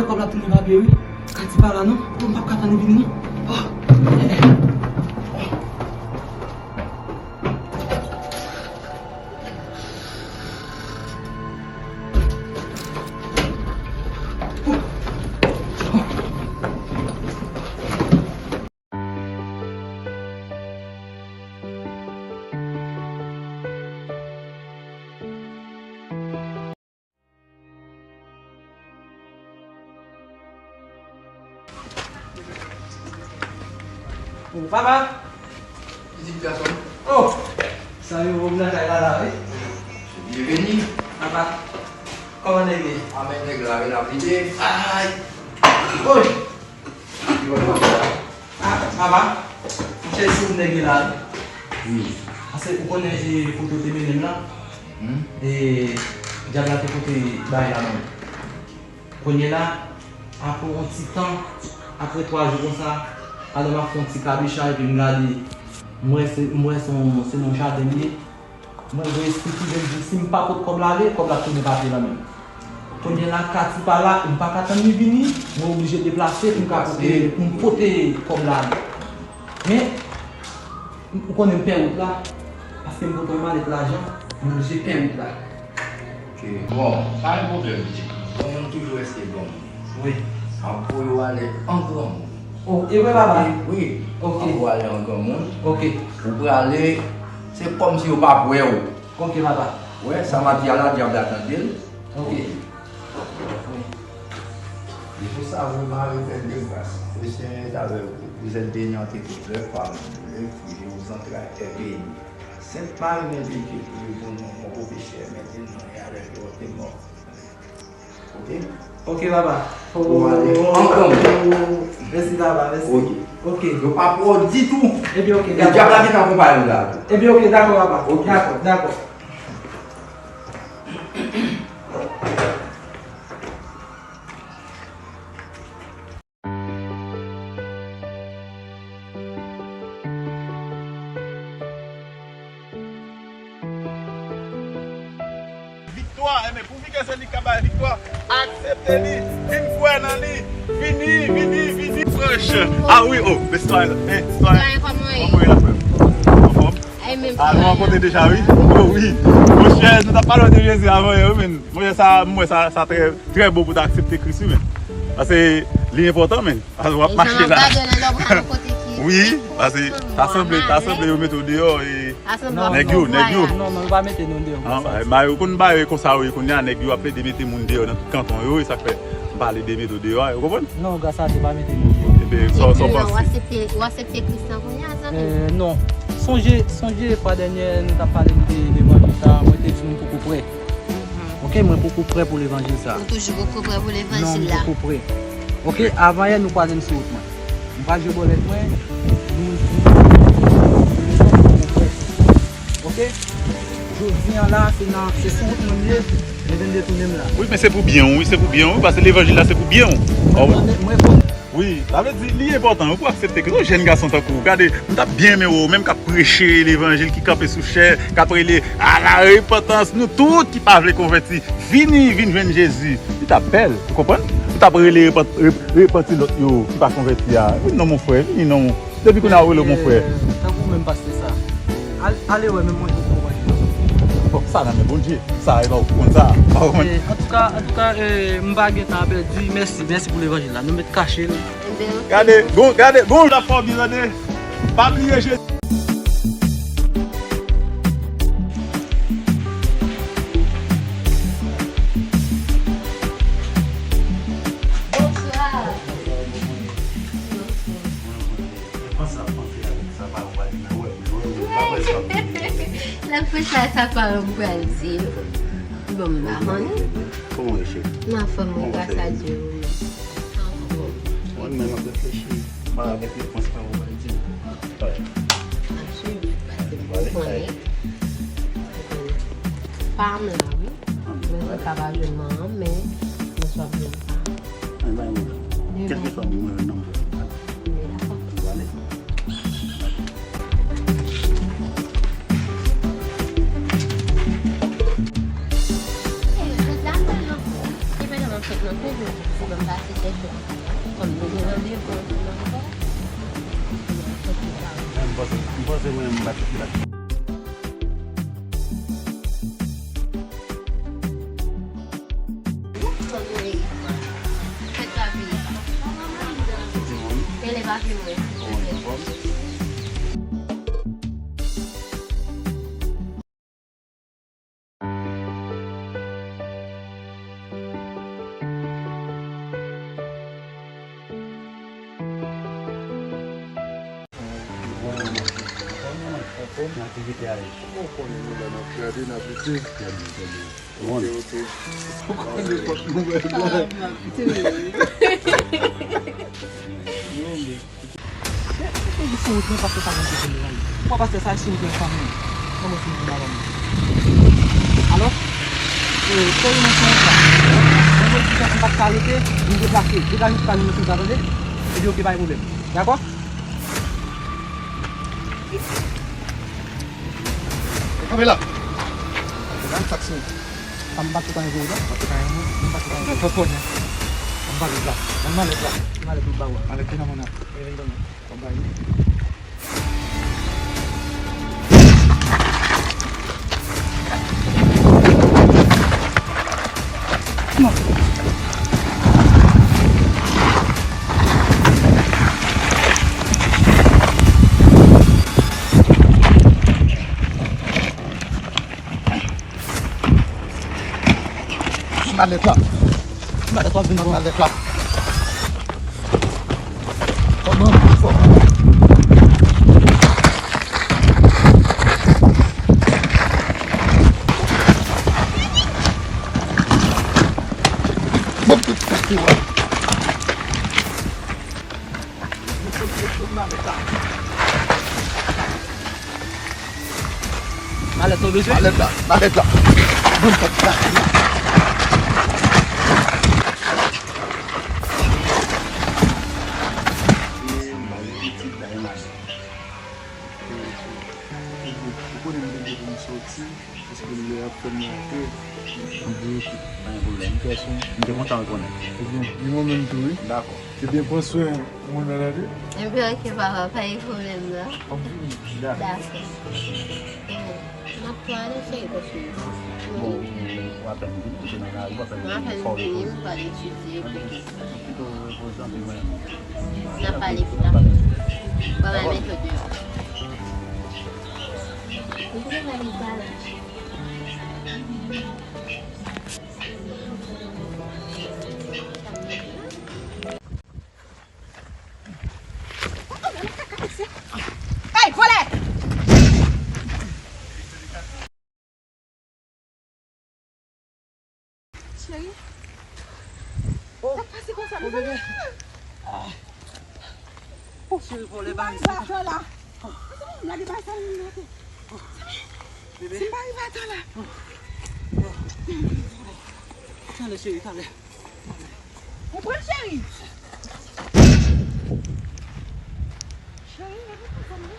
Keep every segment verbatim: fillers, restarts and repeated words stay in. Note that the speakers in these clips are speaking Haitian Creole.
Kòb la tounen papye wi. Kati pa la non. Kòb m p ap ka tann li vini non. Oh. Oh, papa! Pitit gason. Oh! Sa yo, bon nan kay la la, wi. Byenveni. Papa, kòman nèg ye? Amèn, nèg la, wi, l ap vide. Ay! Oy! Ah, papa, m chèche si w nèg la. Wi. Paske ou konnen e kote w te mennen m lan. Hmm? E dyab la te pote bagay la ban m. Kounye la, apre yon ti tan, apre twa jou konsa, pandan m ap fè yon ti kabechaj epi m gade, m wè se, m wè se yon, se nan yon jaden li ye. Mwen voye eskize m di si m pa pot kòb la ale, kòb la ap tounen papye nan men m. Kounye la, Kati pa la, m pa ka tann li vini, mwen oblije deplase pou m ka pote, pou m pote kòb la ale. Men, ou konnen m pè wout la, paske m pote yon malèt lajan, mwen oblije pè wout la. Ok. Bon, pa gen pwoblèm, pitit. Bon moun toujou rete bon moun. Wi. M ap voye w ale an granmoun. Oh, e vre, papa? Wi. Ok. M ap voye w ale an granmoun. Ok. Ou prale, se kòmsi yo p ap wè w. Ok, papa. Wè, sa m ap di a la, dyab la tande l. Ok. Wi. E pou sa, vre mari pèn de gras. Le Senyè est avec vous. Vous êtes bénie entre toutes les femmes. Le fruit de vos entrailles est béni. Sainte Marie, Mère de Dieu, priez pour nous, pauvres pécheurs, maintenant et à l'heure de notre mort. Ok? Ok, papa. Ou ale an granmoun. Mèsi, papa, mèsi. Ok. Ok. Yo pa pou w ditou. Ebyen, ok, dakò. E dyab la gentan akonpaye w la. Ebyen, ok, dakò, papa. Ok. Dakò, dakò. Viktwa, enben, pouvi ke se li k ka bay viktwa, aksepte li, vin kwè nan li, vini, vini, vini. Franch, ah wi, oh, men sitwayen, men sitwayen, kòman w ye la, frè m? Anfòm? Ay, men ah, nou rankontre deja, wi. Oh, wi. Monchè, nou t ap pale de Jezi avan yè, wi, men. Monchè, sa, m wè sa, sa trè, trè bon pou w ta aksepte Kris, wi, men. Paske li enpòtan, men. Paske w ap mache la. Wi, paske ta sanble, ta sanble yo mete w deyò, e nèg yo, nèg yo. Non, non, yo pa mete nou deyò. Ah, ba, ba, yo konn ba yo konsa, wi, kounye a, nèg yo ap plede mete moun deyò nan tout kanton yo, e sa k fè m pale de mete w deyò a, ou konprann? Non, gras a Dye pa mete nou deyò. Ebyen, sa, sa w panse? Ou aksepte, ou aksepte Kris lan kounye a, zanmi? Euh, non. Sonje, sonje fwa dènyè nou t ap pale de levanjil sa, mwen te di nou poko prè. Mhm. Ok, mwen poko prè pou levanjil sa. Ou toujou poko prè pou levanjil la? Non, m poko prè. Ok, avan yè nou kwaze m sou wout mwen. M pa jwe bòlèt mwen, nou, nou, nou, nou, nou, poko prè. Ok? Jodi a la, se nan, se sou wout mwen m ye, mwen vin detounen m la. Wi, men se pou byen w, wi, se pou byen w, wi, paske levanjil la se pou byen w. Mwen konnen, mwen konnen. Wi, sa vle di, li enpòtan, wi, pou aksepte ke yon jèn gason tankou w, gade, m t ap byen renmen wè w menm k ap preche levanjil, ki kanpe sou chè, k ap rele à la repentance, nou tout ki pa vle konvèti, vini, vin jwenn Jezi. Li t ap bèl, ou konprann? Ou t ap rele repan-, rep-, repanti lòt yo ki pa konvèti a. Vin non, mon frè, vini non. Depi kounye a ou rele w mon frè. Tankou menm pastè sa. Al-, ale wè menm mwen tou pou mwen. Bon, sa nan men Bondye. Sa e pa ou ki konn sa. Pa ou konn. Eh, antouka, antouka, eh, m pa gen tan a pèdi. Mèsi, mèsi pou levanjil la. Nou met kache l. Gade, gon, gade, gon, l ap fè w byen tande. Pa bliye Jezi. Bonswa. Panse l ap panse avèk sa, pa ou pral di, men wè, men wè, wè, pa wè sa. L ap panse a sa paran m pral di. Bon, m pa konnen. Kòman w ye, cheri? M anfòm, wi, gras a Dye, wi. Anfòm. Mwen menm, m ap reflechi pa avèk repons pa ou pral di. Wi. M ap swiv, paske m konnen. Pa m la, wi. Mwen se ka pa jwenn manman m, men mwen swa jwenn pa m. Mwen bay mwen. Kèlkeswa moun mwen jwenn nan mwen. Mwen dakò. Mwen ale. Nan se jou si m pase chèche w. Kòm nou gen randevou ansanm ankò, m panse, m panse mwen menm m pa chèche la. Fèt pa vini. Rele papi mwen. Bon, bon, bon. Anfòm? Anfòm? Nan aktivite a ye. Bon, konnen nou la, n ap gade, n ap lite. Trè byen, trè byen. Ok, ok. Ou konnen nenpòt nouvèl, bro. Shit, mwen di sou wout mwen, pastè sa gen kote l al. Mwen pastè sa sou wout mwen, fanmi. Mwen mwen fin vin avan mwen. Alò, e, sou yon mwen sa. Mwen mwen di sa, m pa t ka rete, m deplase. Degaje sou kay mwen sou sa, tande? Epi ok, pa gen pwoblèm. Dakò? Kanpe la. Gade sa k sou. Sa m pa t anyen pou ou non. M pa t anyen non. M pa t anyen pou ou. Fò fò non. Ann pale la. Ann malèt la. Malèt ou ba ou a. Malèt ki nan men nan. E vin ban mwen. Ban bay. Malèt la. Malèt la, vin pran. Malèt la. Kòman pou fò? Bon, tout sa ki wè. Malèt ou bezwen? Malèt la, malèt la. Bon, kòb la. Ou konnen m te gen pou m soti. Paske lè y ap fè m rantre, m di, "Pa gen pwoblèm, m kè sou m, m te kontan rekonnen." Ebyen, li mwen menm tou, wi. Dakò. Ebyen, pran swen moun nan, tande. Ebyen, ok, papa, pa gen pwoblèm, non. Dakò. Dakò. M ap pale, cheri, paske... Bon, ou apèn vini, ou te nan lari, ou apèn vini, fò w repoze. M apèn vini, m pral etidye, epi... Pito repoze anpil, mwen. N ap pale pita. Bon, mwen mete w deyò. Ou vle pale pale. Hey, vòlè! Cheri. Oh. Sa k pase konsa, oh, mezanmi? Bebe. Ah. Oh, cheri, vòlè, ba m sa. Mezanmi, m lage bagay sa nan men mwen. Bebe. Si m pa rive atò la. Oh. Talè, cheri, talè. Ou pran, cheri? Cheri, epi konsa, non?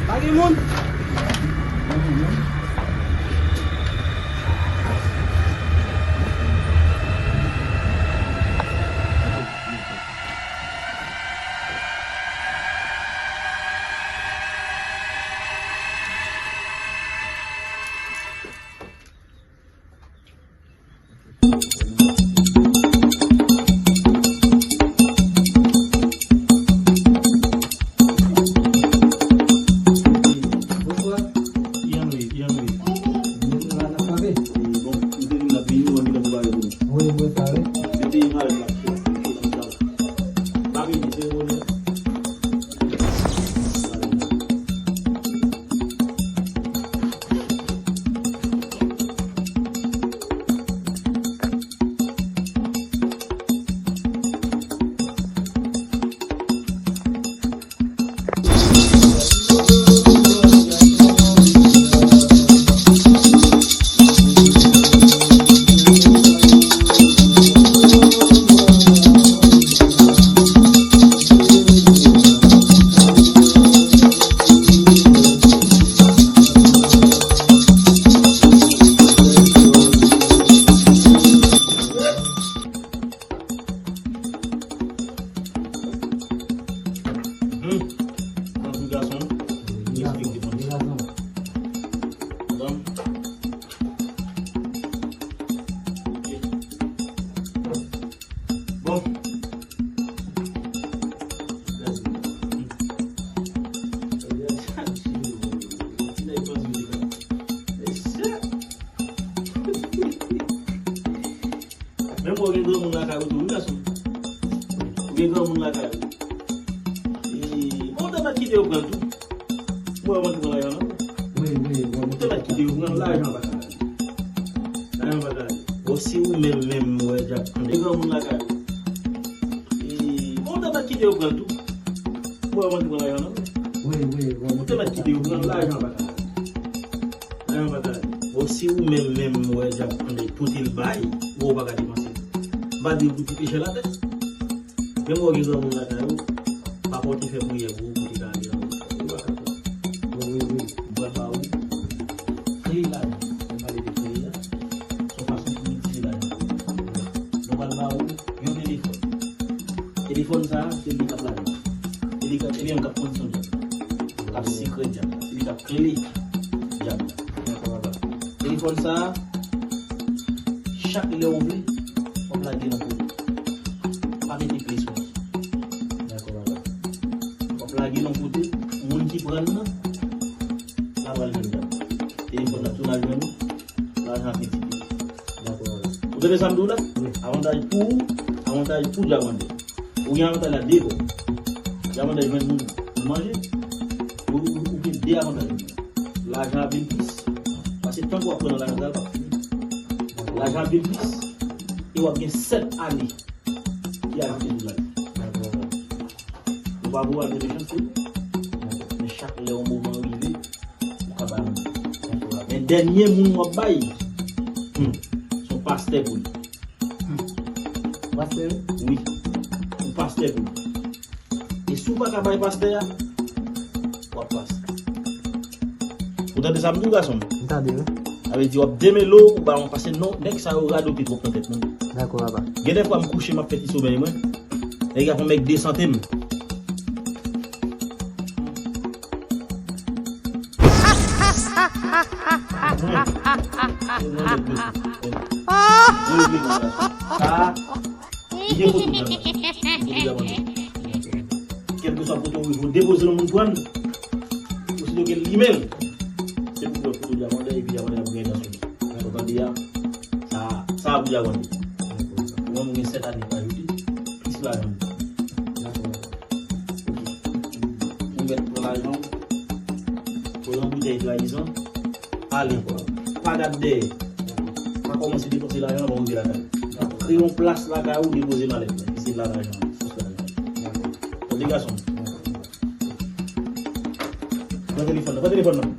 Pa gen moun. Ou gen granmoun lakay ou tou, wi, gason. Ou gen granmoun lakay ou. E, bon, ou te mèt kite yo pran l tou. Mwen, mwen ki pran lajan nan. Wi, wi, wi. Ou te mèt kite yo pran l, lajan pa ka ale. Lajan pa ka ale. Bon, si ou menm, menm, ou wè djab pran. Ou gen granmoun lakay ou. E, bon, ou te mèt kite yo pran l tou. Mwen, mwen ki pran lajan nan. Wi, wi, wi. Ou te mèt kite yo pran l, lajan pa ka ale. Lajan pa ka ale. Bon, si ou menm, menm, ou wè djab pran l, pote l bay, ou pa ka depanse. M pa di w pou ti peche latè. Menm ou gen granmoun lakay ou, pa pòte fè priyè pou ou, pou te ka ale nan ou pa ka fè. Wi, wi, wi. M pral ba ou kle lajan. Mwen pale de kle a, se yon fason pou itilize lajan. Mwen pral ba ou yon telefòn. Telefòn sa a, se li k ap lajan. Se li k ap, se li menm k ap kondisyon djab la. K ap sekrè djab la. Se li k ap kle djab la. Dakò, papa. Telefòn sa a, chak lè ou vle, w ap lage nan kote. Pa mete kle sou li. Dakò, papa. W ap lage nan kote, moun ki pran l nan, la pral jwenn djab. Telefòn nan tou la jwenn ou, lajan ap vin ti pi. Dakò, papa. Ou tande sa m di w la? Wi. Avantaj pou ou, avantaj pou djab an dè. Ou gen avantaj la de bò. Gen avantaj jwenn moun pou manje. Ou, ou, ou gen de avantaj. Lajan ap vin plis. Paske tank w ap pran nan lajan sa, l p ap fini. Lajan ap vin plis. E w ap gen sèt ane ki ajoute sou lavi. Ou pa pou al gen mechanste. Men chak lè yon moman rive, ou ka bay yon moun. Men dènye moun w ap bay, hmm, se yon pastè pou li. Pastè? Wi. Ou pastè tou. E si w pa ka bay pastè a, w ap pase. Ou tande sa m di w, gason m? M tande, wi. Sa vle di w ap demele w, ou ba yon pase non, nèg sa yo radote twòp nan tèt nou. Dakò, papa. Gen de fwa m kouche, m ap fè ti somèy mwen. Nèg ap yon nèg desante m. Sa, li gen foto djab la. Foto djab la. Kèlkeswa kote ou rive, ou depoze l, yon moun pran l. Osito ke l limen l, se pou w wè foto djab la epi djab la ap gen nan sou li. Ou tande a? Sa, sa pou djab la. Ou menm ou gen sèt ane pa jodi, plis lajan. Ou mèt pran lajan w, pran yon boutèy trayizan, ale. Pa gad dèyè. Pa kòmanse depanse lajan w avan w rive lakay. Kreye yon plas lakay ou, depoze malèt la. Epi se la lajan, sous lajan. Tande gason. Pran telefòn nan, pran telefòn nan.